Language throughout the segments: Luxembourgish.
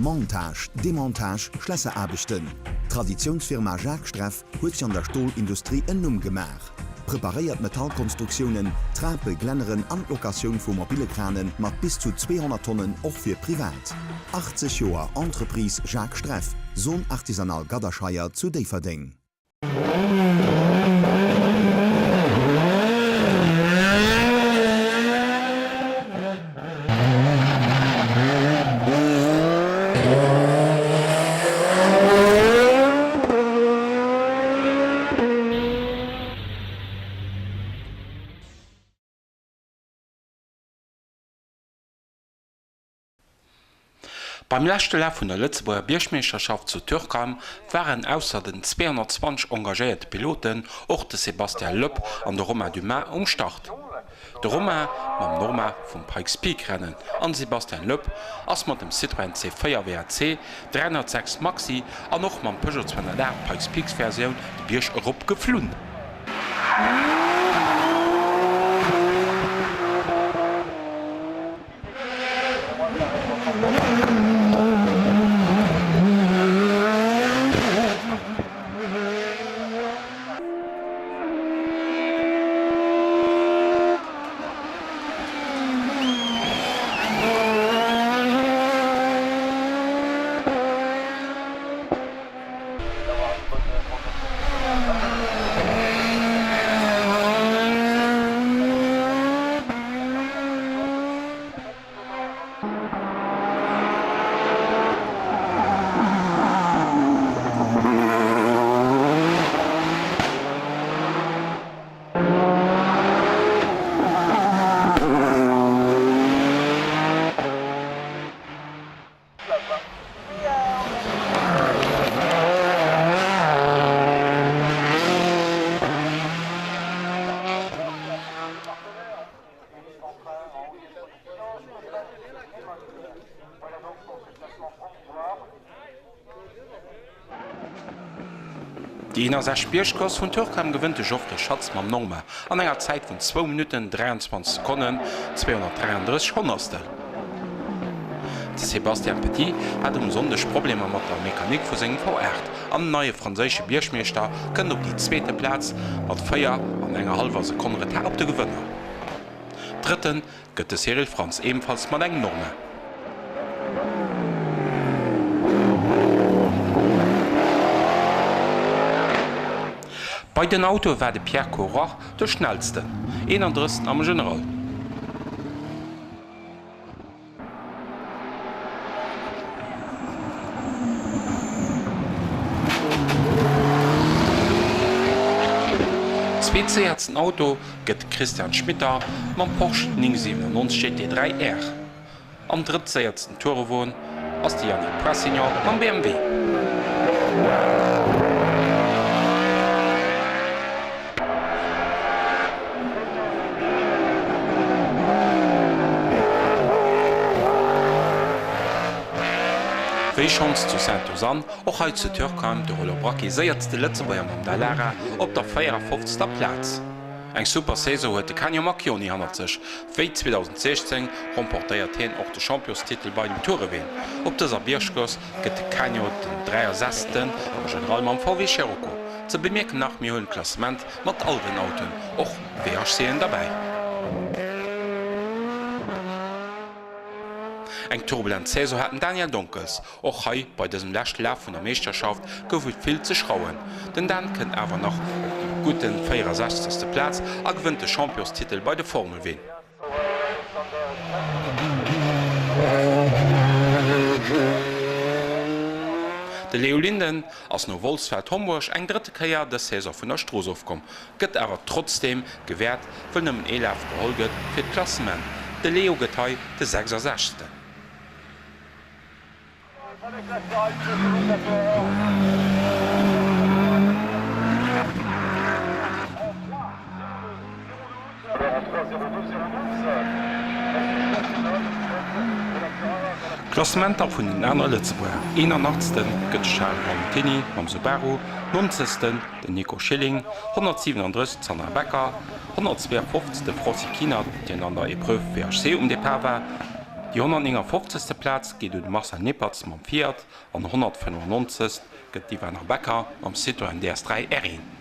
Montage, Demontage, Schlässeraarbechten, D'Traditiounsfirma Jacques Streff huet sech an der Stolindustrie en Numm gemaach. Preparéiert Metallkonstruktiounen, Trape, Glänneren an d'Locatioun vu mobile Krane mat bis zu 200 Tonnen och fir privat. 80 Joer Entreprise Jacques Streff, Zone Artisanale Gadderscheier zu Déifferdeng. Beim leschte Laf vun der Lëtzebuerger Biergmeeschterschaft zu Turckheim waren ausser den 220 engagéierte Piloten och de Sébastien Loeb an de Romain Dumas um Start. De Romain mam Norma vum Pikes Peak Rennen an de Sébastien Loeb ass mat dem Citroën C4 WRC 306 Maxi an och mam Peugeot 208 Pikes Peaks Versioun de Bierg erop geflunn. Déi 61 Biergcourse vun Turckheim gewënnt de Geoffrey Schatz mam Norma an enger Zäit vun zwou Minutten 23 Sekonnen 233 Honnerstel. De Sébastien Petit hat um Sonndeg Problemer mat der Mechanik vu sengem V8 an den neie franséische Biergmeeschter kënnt op déi zweete Plaz mat 4 an enger hallwer Sekonn Retard op de Gewënner. Drëtten gëtt de Cyril Frantz ebenfalls mat engem Norma. Bei den Autoe war de Pierre Corroy de schnellsten, 31. Am General. Zweetséiertsten Auto gëtt de Christian Schmitter mam Porsche 997 GT3 R an drëttséiertsten Tourewon ass de Yannick Poinsignon mam BMW. Wéi schonns zu Saint-Ursanne, och hei zu Turckheim de Roland Braquet séiertste Lëtzebuerger mam Dallara op der 54. Plaz. Eng super Saison huet de Canio Macchioni hannert sech. Wéi 2016 remportéiert hien och de Championstitel bei den Toureween. Op dëser Biergcourse gëtt de Canio den 63. Am General mam VW Scirocco. Ze bemierken nach, mir hunn d'Klassement mat all den Autoen, och WHCen derbäi. Eng turbulent Saison hat den Daniel Donkels. Och hei bei dësem leschte Laf vun der Meeschterschaft gouf et vill ze schrauen. Den Dan kënnt awer nach op déi gudden 64. Plaz a gewënnt de Championstitel bei de Formelween. De Leo Linden ass no Wolfsfeld-Homburg eng drëtte Kéier dës Saison vun der Strooss ofkomm, gëtt awer trotzdeem gewäert, wëll nëmmen ee Laf geholl gëtt fir d'Klassement. De Leo gëtt hei de 66. D'Klassementer vun den aner Lëtzebuerger, 81. Gëtt de Charles Valentiny mam Subaru, 90. Den Nico Schilling, 137. D'Sandra Becker, 152. De Francis Kinert, deen an der Epreuve WHC um Depart war. Déi 159. Plaz geet un de Marcel Nippertz mam Fiat an 195. Gëtt d'Ivana Becker mam Citroën DS3 R1.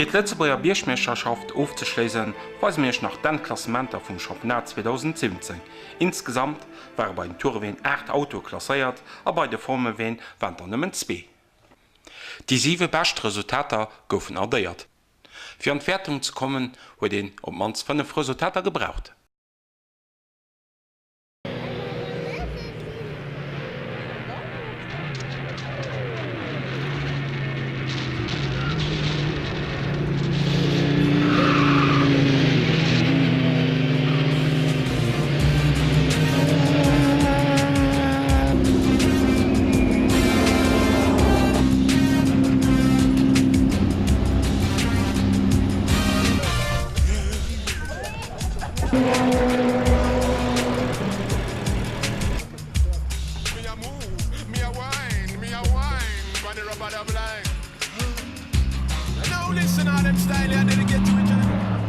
Fir d'Lëtzebuerger Biergmeeschterschaft ofzeschléissen, weise mir iech nach d'Endklassementer vum Championnat 2017. Insgesamt ware bei den Toureween 8 Autoe klasséiert a bei de Formelween waren der nëmmen zwee. Déi siwe bescht Resultater goufen addéiert. Fir an d'Wäertung ze kommen, huet een op d'mannst 5 Resultater gebraucht.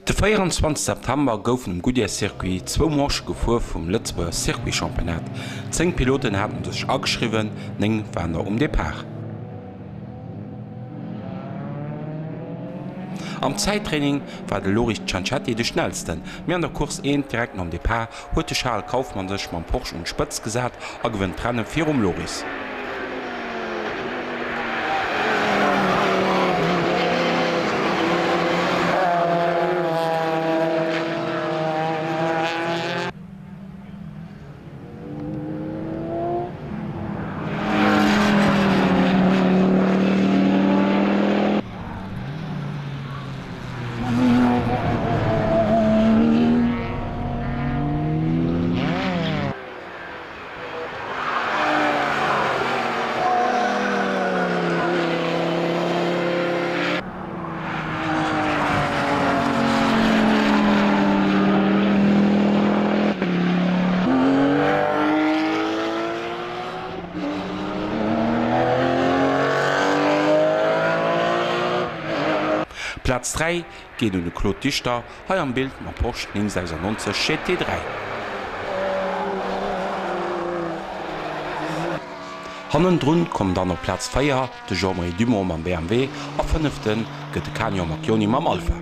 De 24 September goufen um Goodyear Circuit zwou Manchë gefuer vum Lëtzebuerger Circuit-Championnat. 10 Piloten haten sech ageschriwwen, 9 waren der um Depart. Am Zäittraining war de Loris Cianchetti de schnellsten, mee an der Course 1 direkt nom Depart huet de Charel Kauffmann sech mam Porsche un d'Spëtzt gesat a gewënnt d'Renne virum Loris. Plaz 3 geet un de Claude Dichter, hei am Bild mam Porsche 996 GT3. Hannendrun komm dann op Plaz 4 de Jean-Marie Dumont mam BMW a Fënnefte gëtt de Canio Macchioni mam Alfa.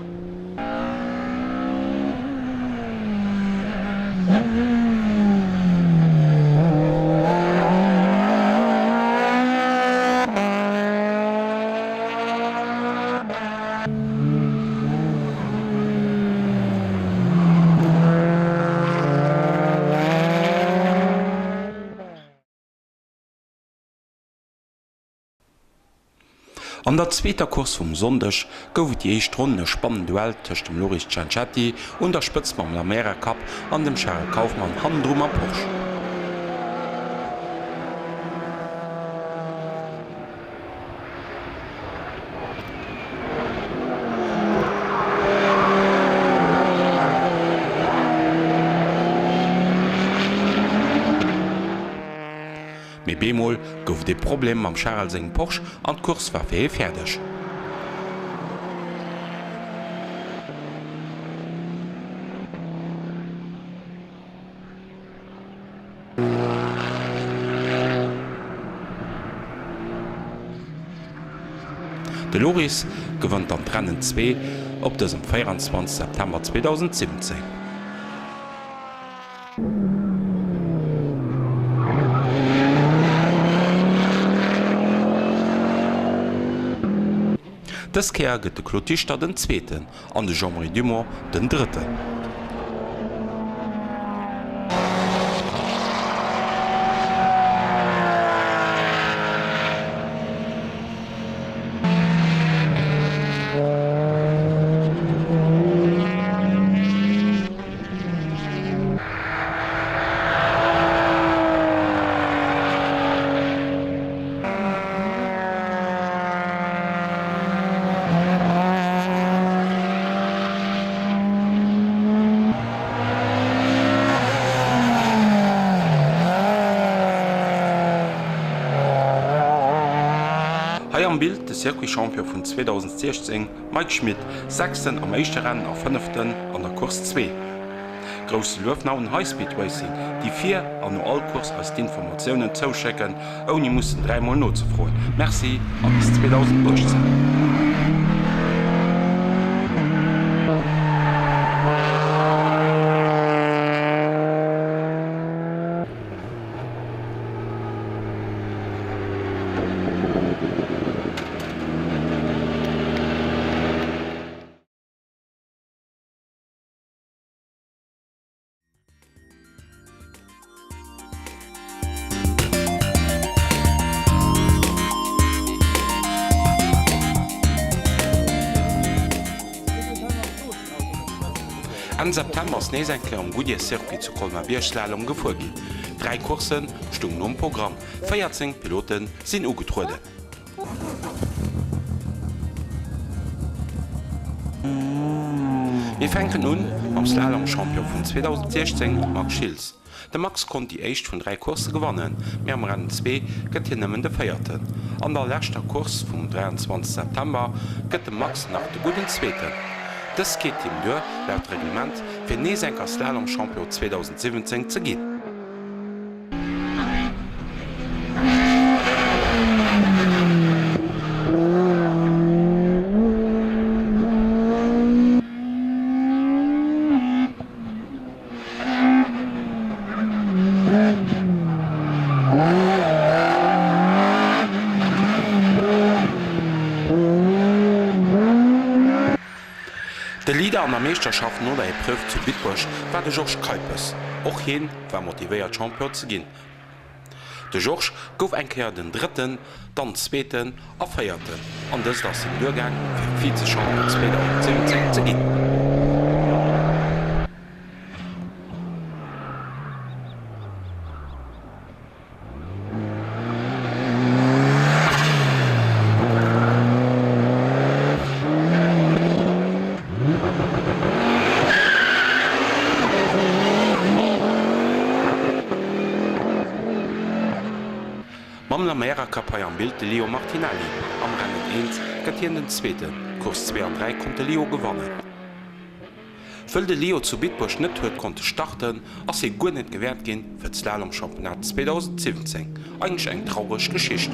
An der zweeter Course vum Sonndeg gouf et déi éischt Ronn e spannend Duell tëscht dem Loris Cencetti un der Spëtzt mam Lamera Cup an dem Charel Kauffmann hannendru mam Porsche. Mee bemol gouf et ee Problem mam Charel sengem Porsche an d'Course war fir hie fäerdeg. De Loris gewënnt dann d'Rennen 2 op dësem 24 September 2017. Dës Kéier gëtt de Claude Dichter den Zweeten an de Jean-Marie Dumont den Drëtten. Hei am Bild de Circuit-Champion vun 2016 Mike Schmit, Sechsten am éischte Rennen a Fënneften an der Course 2. Grousse Luef nach un Highspeed Racing, déi vir an no all Course eis d'Informatiounen zouschécken, ouni mussen dräimol nozefroen. Merci a bis 2018! Enn September ass nees eng Kéier um Goodyear Circuit zu Colmar-Bierg Slalom gefuer ginn. 3 Coursse stoungen um Programm, 14 Pilote sinn ugetrueden. Mir fänken un mam Slalom-Champion vun 2016, Max Schiltz. De Max konnt déi éischt vun 3 Coursse gewannen, mee am Rennen 2 gëtt hien nëmmen de Véierten. An der leschter Course vum 23 September gëtt de Max nach de gudden Zweeten. Dës geet him duer, laut Reglement, fir nees enker Slalom-Champion 2017 ze ginn. De Leader an der Meeschterschaft no der Epreuve zu Bitburg war de Georges Keipes. Och hien war motivéiert Champion ze ginn. De Georges gouf eng Kéier den Drëtten, dann Zweeten a Véierten an dëst ass him duergaang fir Vize-Champion 2017 ze ginn. Mam Lameira Cup hei am Bild de Leo Martinelli. Am Rennen 1 gëtt hien den Zweeten, Course 2 an 3 konnt de Leo gewannen. Wëll de Leo zu Bitburg net huet konnte starten, ass hie guer net gewäert ginn fir d'Slalom-Championnat 2017. Eigentlech eng traureg Geschicht.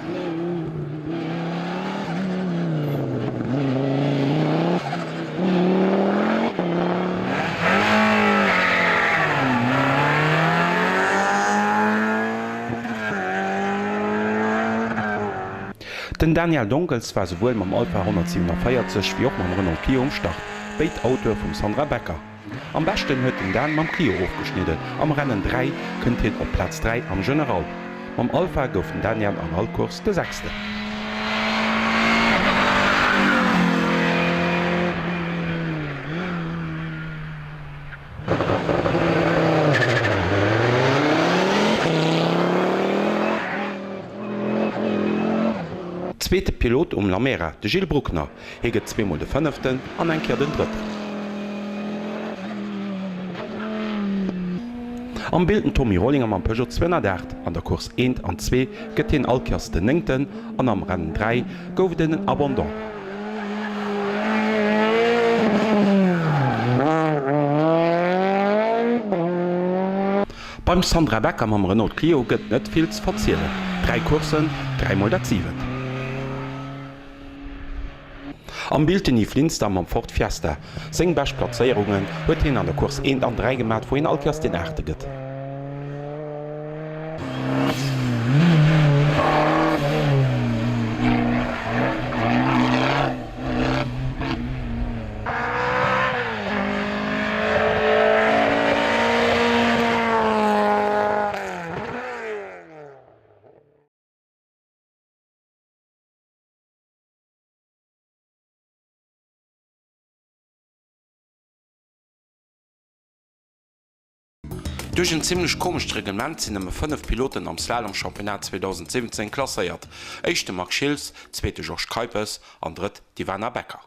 Den Daniel Donkels war souwuel mam Alfa 147 wéi och mam Renault Clio um Start, béid Autoe vum Sandra Becker. Am beschten huet den Dan mam Clio ofgeschnidden, am Rennen 3 kënnt hien op Plaz 3 am General. Mam Alfa gouf den Daniel an all Course de Sechsten. Zweete Pilot um Lamera, de Gilles Bruckner. Hie gëtt zweemol de Fënneften an eng Kéier den Drëtten. Am Bild den Tommy Rollinger mam Peugeot 208. An der Course eent an zwee gëtt hien all Kéiers den Néngten an am Rennen 3 gouf et en Abandon. Beim Sandra Becker mam Renault Clio gëtt net vill ze verzielen, 3 Courssen, 3 mol dat siwent. Am Bild den Yves Linster mam Ford Fiesta. Seng bescht Plazéierungen huet hien an der Course 1 an 3 gemat, wou hien all Kéiers deen Aachte gëtt. Duerch en zimmlech komescht Reglement sinn nëmme 5 Piloten am Slalom Championnat 2017 klasséiert, éischt de Marc Schiltz, zweet de Georges Keipes an drëtt d'Ivana Becker.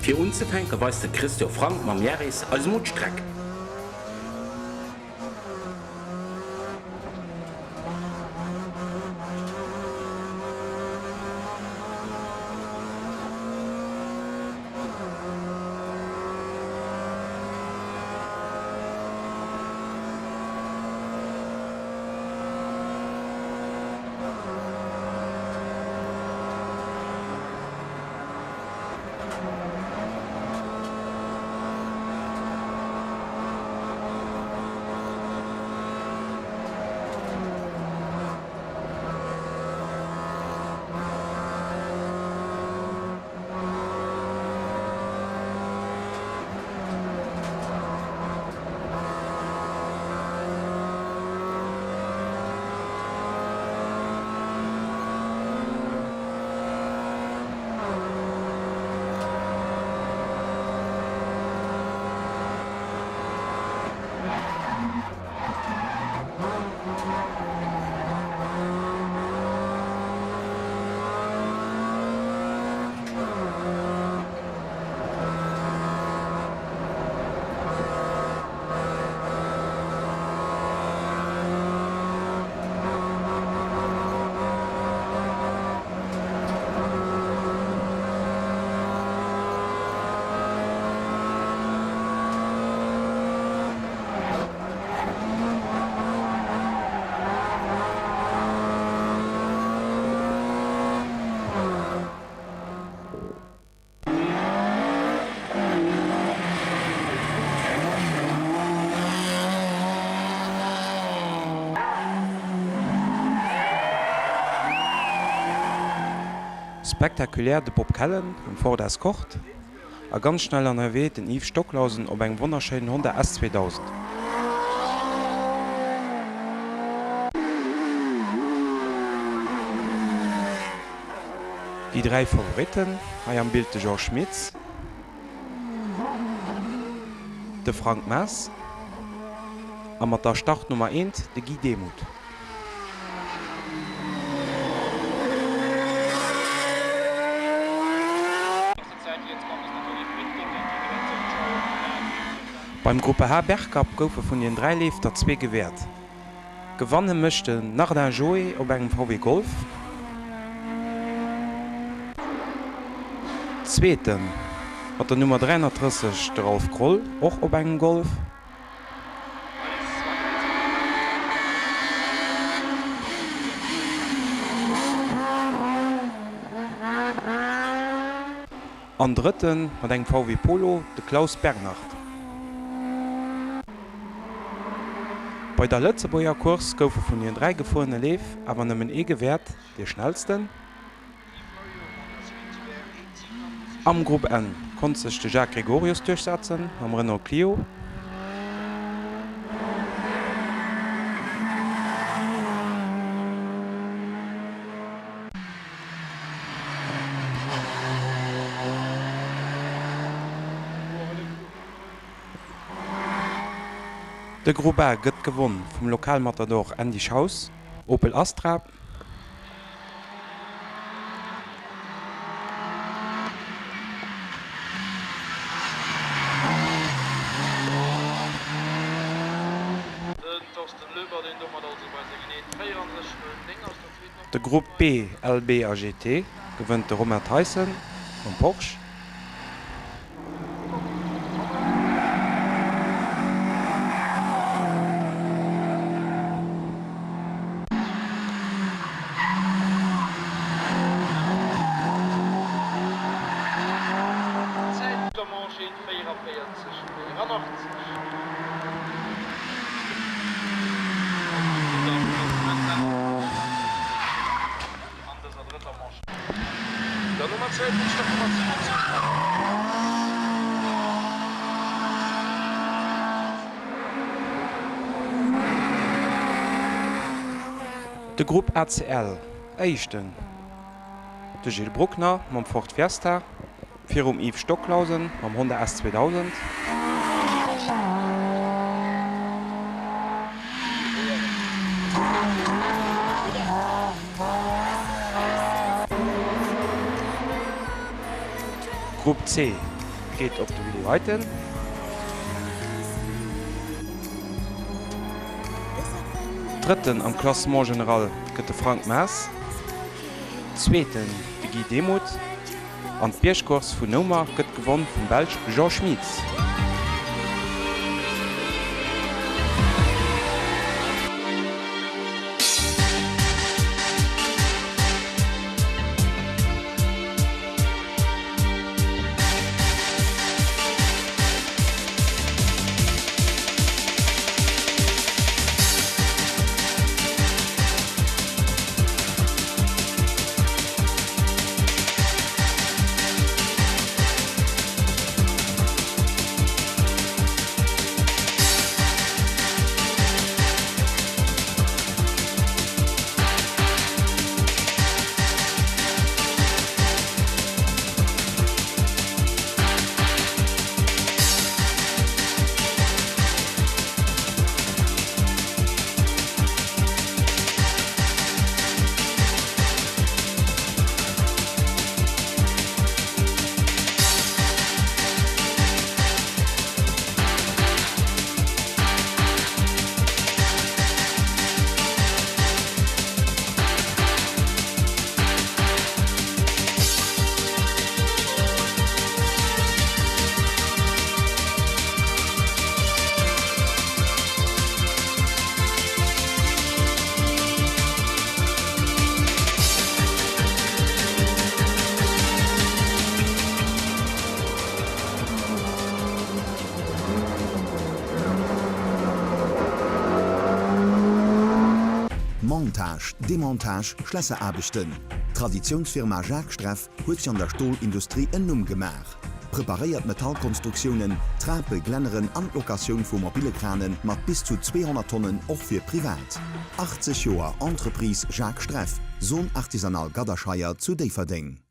Fir unzefänke weist de Christian Frank mam Yaris eis emol d'Streck. Spektakulär de Bob Kellen am Ford Escort a ganz schnell ënnerwee den Yves Stocklausen op engem wonnerschéinen Honda S 2000. Déi 3 Favoritten, hei am Bild de Georges Schmitz, de Frank Maas a mat der Startnummer eent de Guy Demuth. Beim Gruppe H Bergcup goufe vun den 3 Leef der zwee gewäert. Gewanne mécht den Nardin Joé op engem VW Golf. Zweeten mat der Nummer 330 de Ralph Kroll, och op engem Golf. An Drëtten mat engem VW Polo de Klaus Bernhard. Bei der Lëtzebuerger Course goufe vun den 3 gefuerene Leef awer nëmmen ee gewäert, dee schnellsten. Am Grupp N konnt sech de Jacques Gregorius duerchsetzen mam Renault Clio. De Grupp A gëtt gewonn vum Lokalmatador Andy Schaus, Opel Astra. De Grupp B, LB a GT, gewënnt de Romain Theissen mam Porsche. De Grupp ACL, Éischten, de Gilles Bruckner mam Ford Fiesta. Virum Yves Stocklausen mam Honda S 2000. Grupp C geet op de Willy Weiten. Drëtten am Classement general gëtt de Frank Maas, Zweeten de Guy Demuth. An d'Biergcourse vun Noumer gëtt gewonn vum Belsch Jean Schmitz. Montage, Demontage, Schlässeraarbechten, D'Traditiounsfirma Jacques Streff huet sech an der Stolindustrie en Numm gemaach. Preparéiert Metallkonstruktiounen, Trape, Glänneren an d'Locatioun vu mobile Krane mat bis zu 200 Tonnen och fir privat. 80 Joer Entreprise Jacques Streff, Zone Artisanale Gadderscheier zu Déifferdeng.